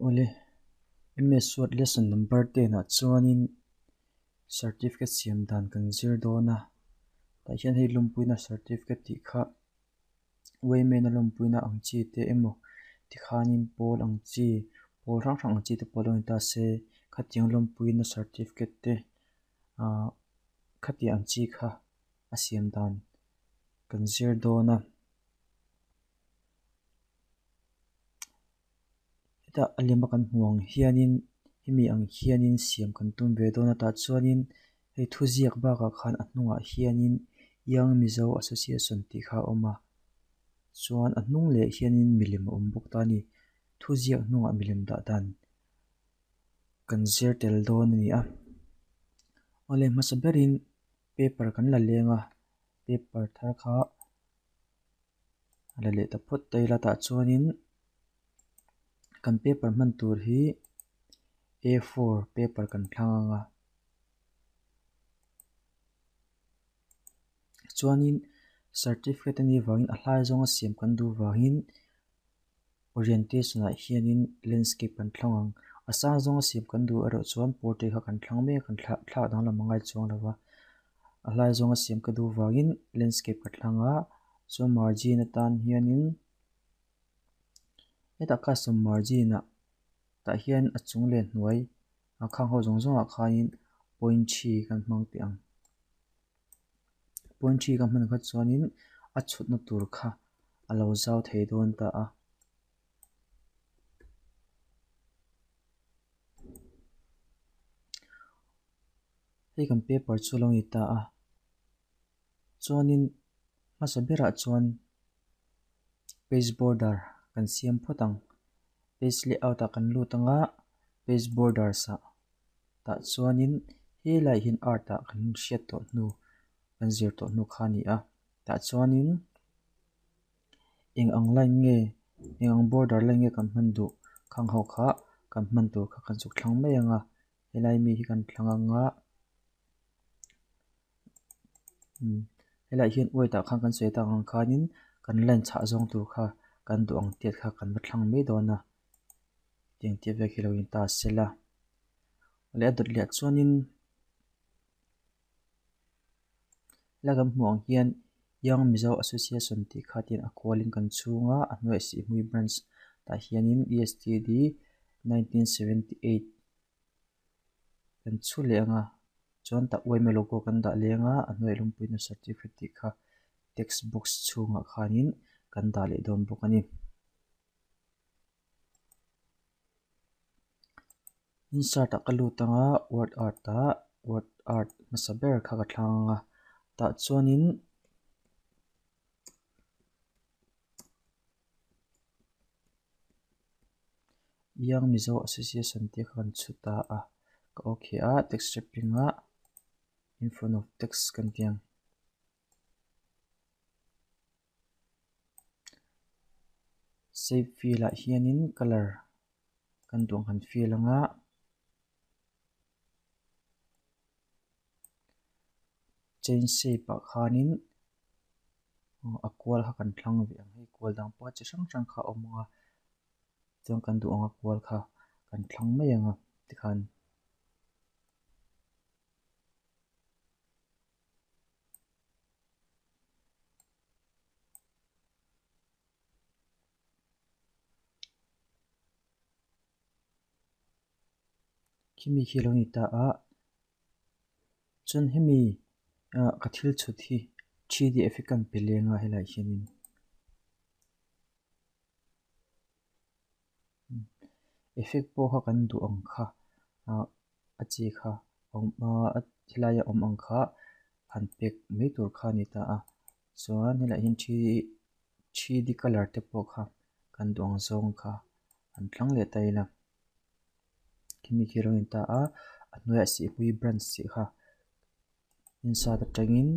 Awle, MS Word lesson number ten ah chuanin certificate siam dan kan zir dawn a, tah hian hei lawmpuina certificate tih kha Women a lawmpuina ang chi te emaw tikhanin pawl ang chi pawl hrang hrang ang chi te pawh lo ni ta se khatiang lawmpuina certificate te ah khatiang ang chi kha a siam dan kan zir dawn a. Hetah a lem a kan hmuh ang hianin hemi ang hianin siam kan tum ve dawn a tah chuanin hei thuziak bakah khan a hnungah hianin Young Mizo Association tih kha a awm a chuan a hnung leh hianin milem a awm bawk ta a ni thuziak hnungah milem dah dan kan zir tel dawn a ni a awle hmasa berin paper kan la leng a paper thar kha. A la leh ta phawt ta ila tah chuanin kan paper hman tur hi a four paper kan thlang ang a chuanin certificate a nih vangin a hlai zawnga siam kan duh vangin orientation ah hianin landscape kan thlang ang a sang zawnga siam kan duh erawh chuan portrait kha kan thlang mek a kan thlak danglam a ngai chuang lo va a hlai zawnga siam ka duh vangin landscape ka thlang a chuan margin atan hianin hetah custom margin ah tah hian a chung leh hnuai a khang ho zawng zawng ah khanin point three kan hmang teh ang point three ka hman kha chuanin a chhutna tur kha a lo zau thei dawn ta a. Hei kan paper chu a lo ni ta a chuanin hmasa berah chuan page border kan siam phawt ang page layout ah kan lut ang a page borders ah tah chuanin helaiah hian art ah kan hriat tawh hnu kan zir tawh hnu kha a ni a tah chuanin eng ang line nge eng ang border line nge kan hman duh khang ho kha kan hman tur kha kan chhuk thlang mai ang a. Helai mi hi kan thlang ang a helaiah hian weight ah khan kan sawi tak ang khanin kan line chhah zawng tur kha kan duh ang tiat kha kan va thlang mai dawn a tiang tiat vel khi lo in ta sela leh a dawt leh ah chuanin helai kan hmuh ang hian Young Mizo Association tih kha tian a kualin kan chhung a a hnuaiah Sihhmui branch tah hianin E S T D 1978. Kan chhu leh ang a chuan tah uaime logo kan dah leng a a hnuaiah lawmpuina certificate tih kha text box chhungah khanin kan dah leh dawn bawk a ni. Insert ah ka lut ang a word art ah word art hmasa ber kha ka thlang ang a tah chuanin. Young Mizo Association tih kha kan chhut ta a ka okay a text wrapping ah in front of text kan ti ang. Shape fill ah hianin colour kan duh ang kan fill ang a. Change shape ah khanin a kual kha kan thlang ve ang hei kual dang pawh chi hrang hrang kha a awm ang a chuan kan duh ang a kual kha kan thlang mai ang a tikhan. Khimi khi a lo ni ta a chuan hemi ah ka thil chhut hi 3D effect an pe leng a helaiah hianin effect pawh kha kan duh ang kha ah a chi kha awm a helaia awm ang kha han pek mai tur kha a ni ta a chuan helaiah hian 3D colour te pawh kha kan duh ang zawng kha an thlang leh ta ila khimi khi a lo in ta a a hnuaiah sihhmui branch tih kha insert atangin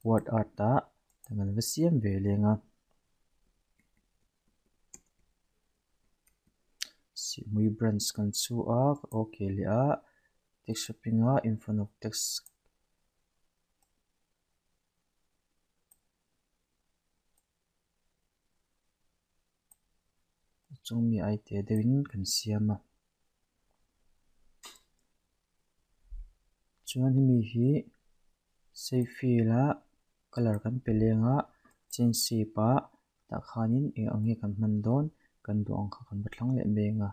word art ah kan va siam ve leng a sihhmui branch kan chhu a okay leh a text wrapping a in front of text. Chung mi ai te deuhin kan siam a. Chuan hemi hi save fill a colour kan pe leng a change shape ah tah khanin eng ang nge kan hman dawn kan duh ang kha kan va thlang leh mai ang a.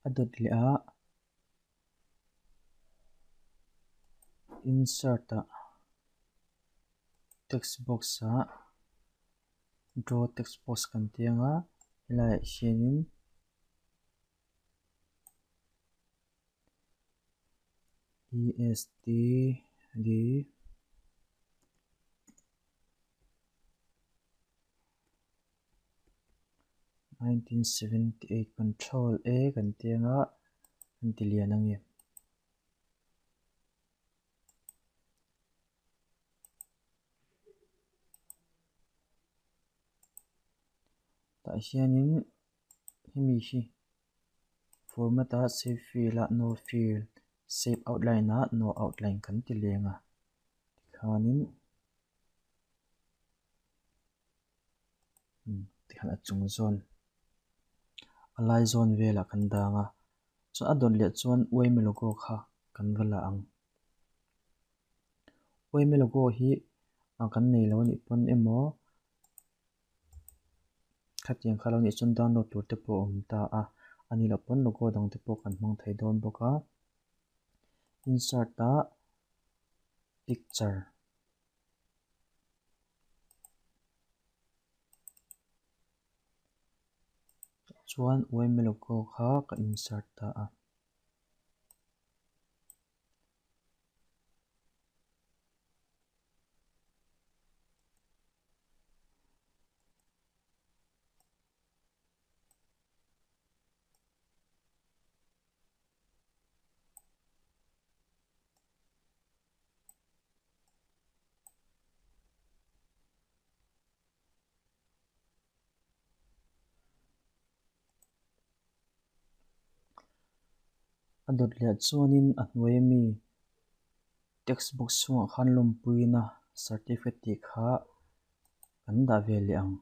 A dawt leh a insert ah text box ah draw text box kan ti ang a helaiah hianin E S T D 1978 control A kan ti anga an ti lian ang e. Tah hianin hemi hi format ah save fill ah no fill save outline ah no outline kan ti leng a tikhanin Tikhan a chung zawn a lai zawn velah kan dang a chuan a dawt leh chuan uaime logo kha kan va la ang. Uaime logo hi kan nei lo anih pawn emaw khatiang kha lo nih chuan download tur te pawh a awm ta a a nih loh pawn logo dang te pawh kan hmang thei dawn bawk a insert ah picture. Chuan uaime logo kha ka insert ta a. A dawt leh chuanin a hnuai ami text box chhungah khan lawmpuina certificate tih kha kan dah ve leh ang.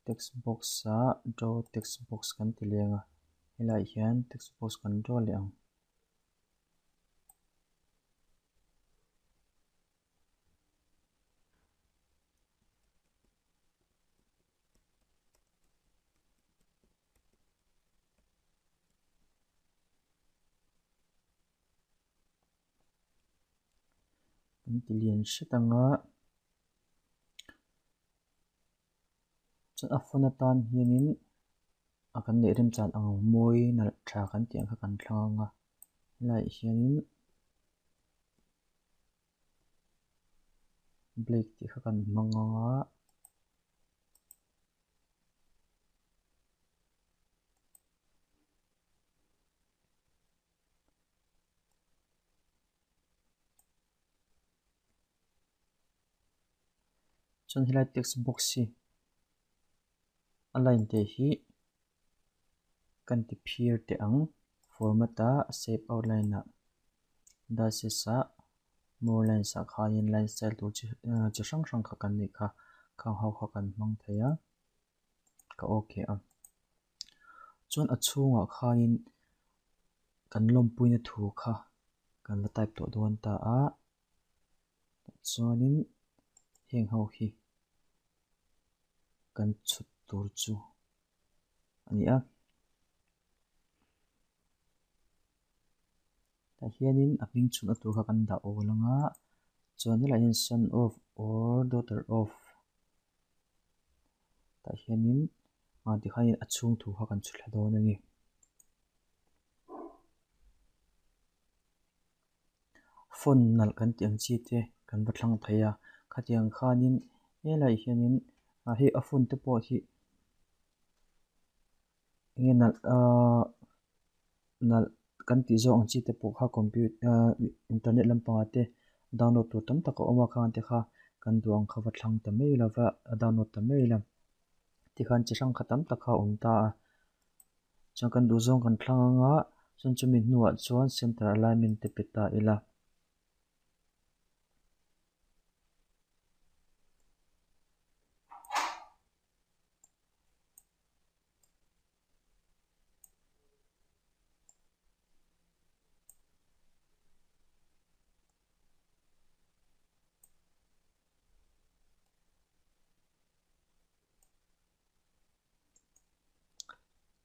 Text box ah draw text box kan ti leng a helaiah hian text box kan draw leh ang. Kan ti lian hret ang a chuan a phone atan hianin a kan neih remchan ang mawi nalh tha kan tih ang kha kan thlang ang a helaiah hianin blade tih kha kan hmang ang a. Chuan helai text box hi a line te hi kan ti phir teh ang format a shape outline ah dashes ah more lines ah khanin line style tur chi chi hrang hrang kha kan neih kha khang ho kha kan hmang thei a ka okay a chuan a chhungah khanin kan lawmpuina thu kha kan va type tawh dawn ta a chuanin heng ho hi kan chhut tur chu a ni a. Tah hianin a hming chhunna tur kha kan dah awl ang a chuan helaiah hian son of or daughter of tah hianin ah tikhanin a chhung thu kha kan chhu thla dawn a ni. Phone nalh kan tih ang chi te kan va thlang thei a khatiang khanin helaiah hianin hei a phone te pawh hi enge nalh ahh nalh kan tih zawk ang chi te pawh kha computer ahh internet lampangah te download tur tam tak a awm a khang te kha kan duh ang kha va thlang ta mai lova a download ta mai la tikhan chi hrang kha tam tak kha a awm ta a chuan kan duh zawng kan thlang anga. Chuan chumi hnuah chuan center alignment te pe ta ila.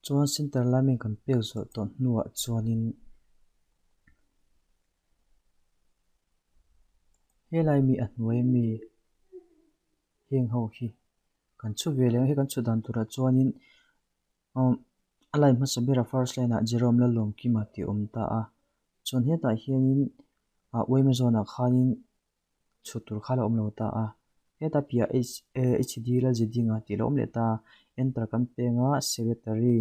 Chuan center alignment kan pek zawh tawh hnuah chuanin helai mi a hnuai ami heng ho hi kan chhu ve leh ang hei kan chhu dan turah chuanin a line hmasa berah first line ah Jerome Lalawmkima tih a awm ta a chuan hetah hianin ah uaima zawnah khanin chhut tur kha a la awm lo ta a heta piah h h d Lalzidinga tih a lo awm leh ta a enter kan peng a secretary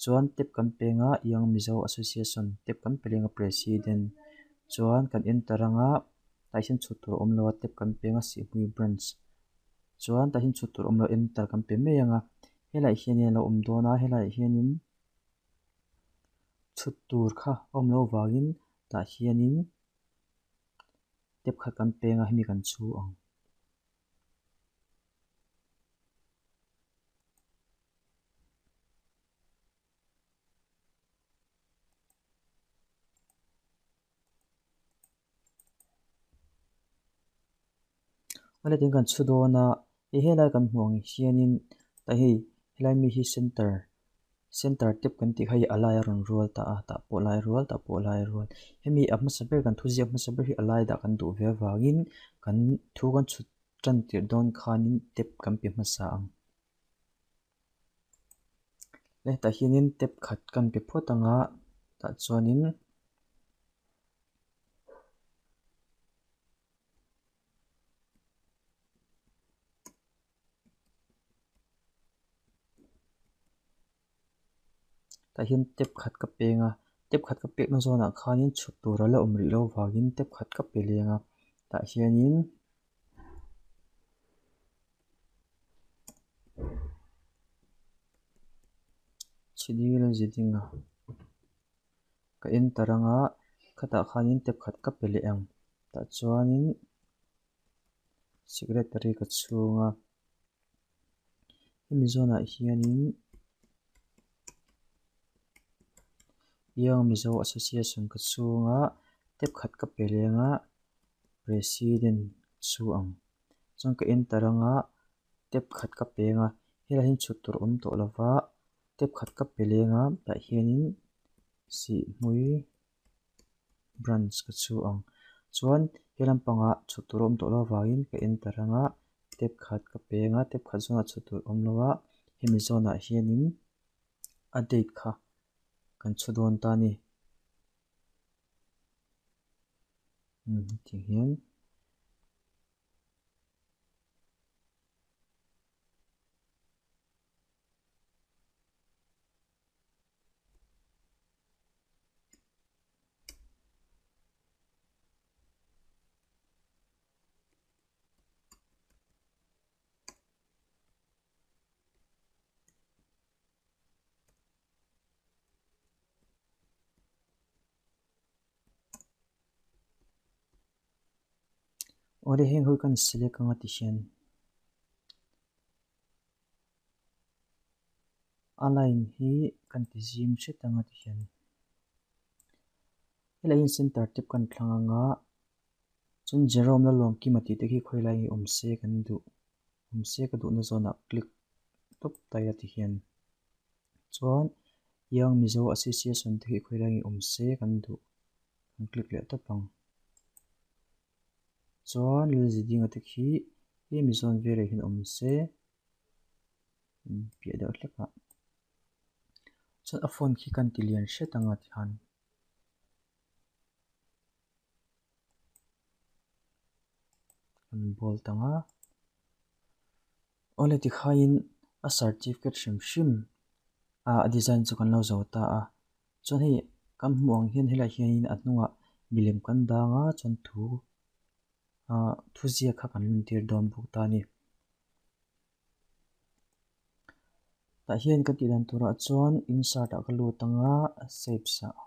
chuan tab kan peng a Young Mizo Association tab kan pe leng a president chuan kan enter anga tah hian chhut tur a awm lo a tab kan peng a Sihhmui branch chuan tah hian chhut tur a awm lo enter kan pe mai ang a helaiah hianin a lo awm dawn a helaiah hianin chhut tur kha a awm loh avangin tah hianin tap khat kan peng a hemi kan chhu ang. Awle tin kan chhu dawn a hei helai kan hmuh ang hianin tah hei helai mi hi center center tep kan tih kha hei a lai a rawn rual ta a tah pawh lai rual tah pawh lai rual hemi a hmasa ber kan thu ziak hmasa ber hi a lai dah kan duh ve avangin kan thu kan chhut tan tirh dawn khanin tep kan pe hmasa ang. Hetah hianin tap khat kan pe phawt ang a tah chuanin tah hian tap khat ka peng a tap khat ka pekna zawnah khanin chhut tur a la awm rih loh vangin tap khat ka pe leng a tah hianin. Chhidil zidinga ka enter anga khatah khanin tap khat ka pe leh ang tah chuanin secretary ka chhung a hemi zawnah hianin Young Mizo Association ka chhung a tap khat ka pe leh anga president chu ang chuan ka enter anga tap khat ka peng a helai hian chhut tur a awm tawh lo va tap khat ka pe leng a tah hianin sihhmui branch ka chhu ang chuan he lampangah chhut tur a awm tawh lo avangin ka enter anga tap khat ka peng a tap khat zawnah chhut tur a awm lo a hemi zawnah hianin a date kha kan chhu dawn ta a ni. Hetiang hian Awle heng ho hi kan select anga ti hian a line hi kan ti zim hret anga ti hian helai hian center tep kan thlang anga chuan Jerome Lalawmkima tih te khi khawilai hi awm se kan duh awm se ka duhna zawnah click tawp ta ila ti hian chuan Young Mizo Association te hi khawilai nge awm se kan duh kan click leh tawp ang chuan Lalzidinga te khi hemi zawn velah hian awm se piah deuh hlek ah chuan a phone khi kan ti lian hret ang a tihian. Kan bold ang a awle tikhaiin a certificate hrim hrim a design chu kan lo zo ta a chuan hei kan hmuh ang hian helaiah hianin a hnungah milem kan dang a chuan thu ah thuziak kha kan entir dawn bawk ta a ni. Tah hian ka tih dan turah chuan insert ah ka lut ang a shapes ah.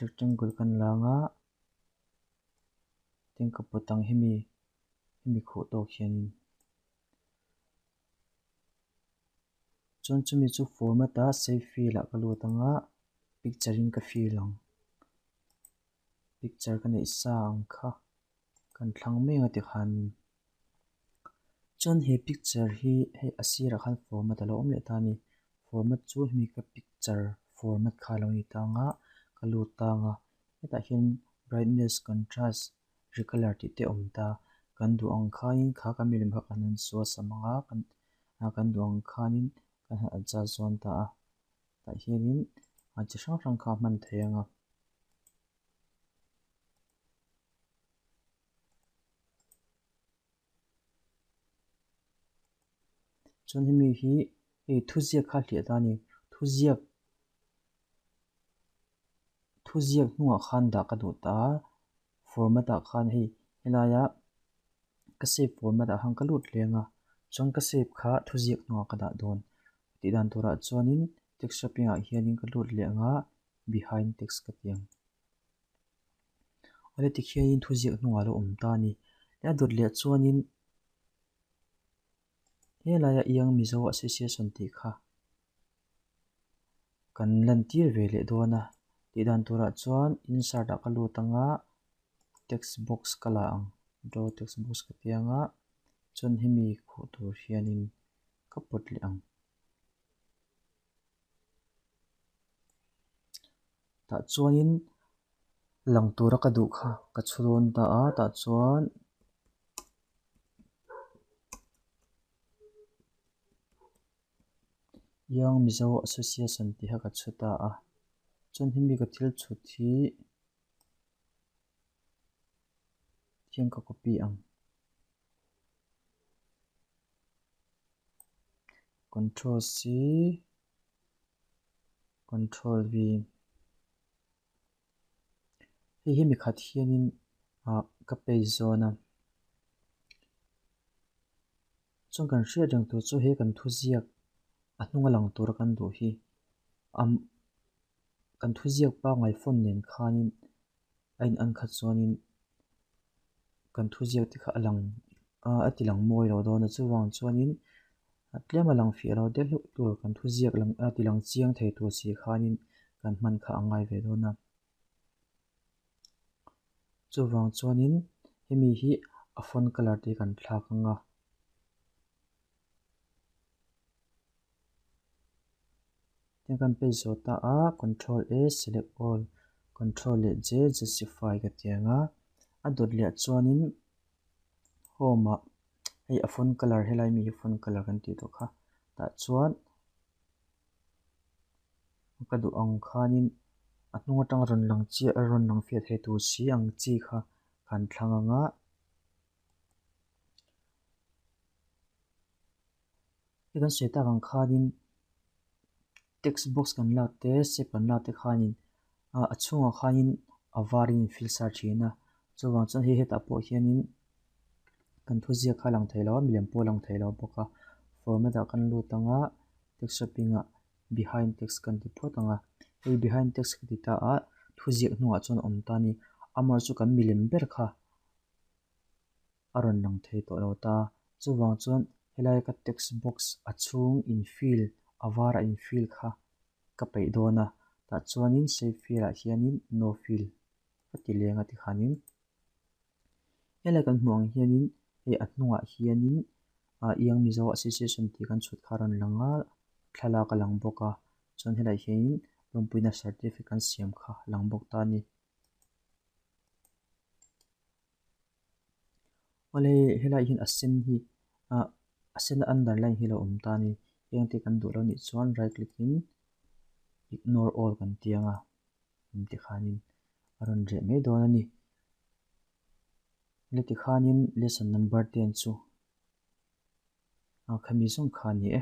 Rectangle kan la anga tin ka pawt ang hemi hemi khuh tawk hianin chuan chumi chu format a save fill ah ka lut anga picture in ka fill ang picture ka neih sa ang kha kan thlang mai anga tikhanin chuan he picture hi hei a sirah khan format a lo awm leh ta a ni. Format chu hemi ka picture format kha a lo ni ta ang a, ka lut ta ang a, hetah hian brightness, contrast, recolor tih te a awm ta, kan duh ang khanin kha kan milem kha kan han sual sam ang a, kan kan duh ang khanin kan han adjust zawn ta a, tah hianin a chi hrang hrang kha a hman theih ang a. Chuan hemi hi hei thuziak kha a hliah ta a ni. Thuziak thuziak hnungah khan dah ka duh ta a, format ah khan hei helaia ka save format ah khan ka lut leng a, chuan ka save kha thuziak hnungah ka dah dawn. Tih dan turah chuanin text wrapping ah hianin ka lut leh ang a, behind text ka ti ang. Awle tikhianin thuziak hnungah a lo awm ta a ni. A dawt leh chuanin helaia Young Mizo Association tih kha kan lantir ve leh dawn a. Tih dan turah chuan insert ah ka lut ang a, text box ka la ang. Draw text box ka ti ang a, chuan hemi khuh tur hianin ka pawt leh ang. Tah chuanin lang tura ka duh kha ka chhu dawn ta a tah chuan Young Mizo Association tih kha ka chhu ta a chuan hemi ka thil chhut hi hian ka copy ang. Control C Control V Hei hi mi khat hianin ah ka paste zawn a chuan kan hriat reng tur chu he kan thuziak a hnunga lang tura kan duh hi am kan thuziak pangngai phone nen khanin a in an khat chuanin kan thuziak te kha a lang a ti lang mawi lo dawn a chuvang chuanin tlem a lang fiah lo deuh hlauh tur kan thuziak lang a ti lang chiang thei tur si khanin kan hman kha a ngai ve dawn a chuvang chuanin hemi hi a font colour te kan thlak ang a. Tin kan paste zawh ta a control A select all control leh J justify ka ti ang a a dawt leh chuanin home ah hei a font colour helai mi hi font colour kan tih tawh kha tah chuan ka duh ang khanin a hnung atang rawn lang chiah rawn lang fiah thei tur si ang chi kha kan thlang ang a. Hei kan sawi tak ang khanin text box kan lak te shape kan lak te khanin ah a chhungah khanin a varin in fill sa thin a chuvang chuan hei hetah pawh hianin kan thuziak kha a lang thei lo a milem pawh a lang thei lo bawk a format ah kan lut ang a text shopping ah behind text kan ti phawt ang a hei behind text ka ti ta a thuziak hnungah chuan a awm ta a ni amaherawhchu kan milem ber kha. a rawn lang thei tawh lo ta. Chuvang chuan helai ka text box a chhung in fill a var a in fill kha ka peih dawn a, tah chuanin save fill ah hianin no fill ka ti leng a tikhanin helai kan hmuh ang hianin hei a hnungah hianin ah Young Mizo Association tih kan chhut kha a rawn lang a, thlalak a lang bawk a, chuan helai hianin lawmpuina certificate kan siam kha a lang bawk ta a ni. Awle helai hian a sen hi ah a sen a underline hi a lo awm ta a ni heng te kan duh lo nih chuan right click in ignore all kan ti ang a in tikhanin a rawn reh mai dawn a ni heti tikhanin lesson number 10 chu a khami zawng kha a ni e.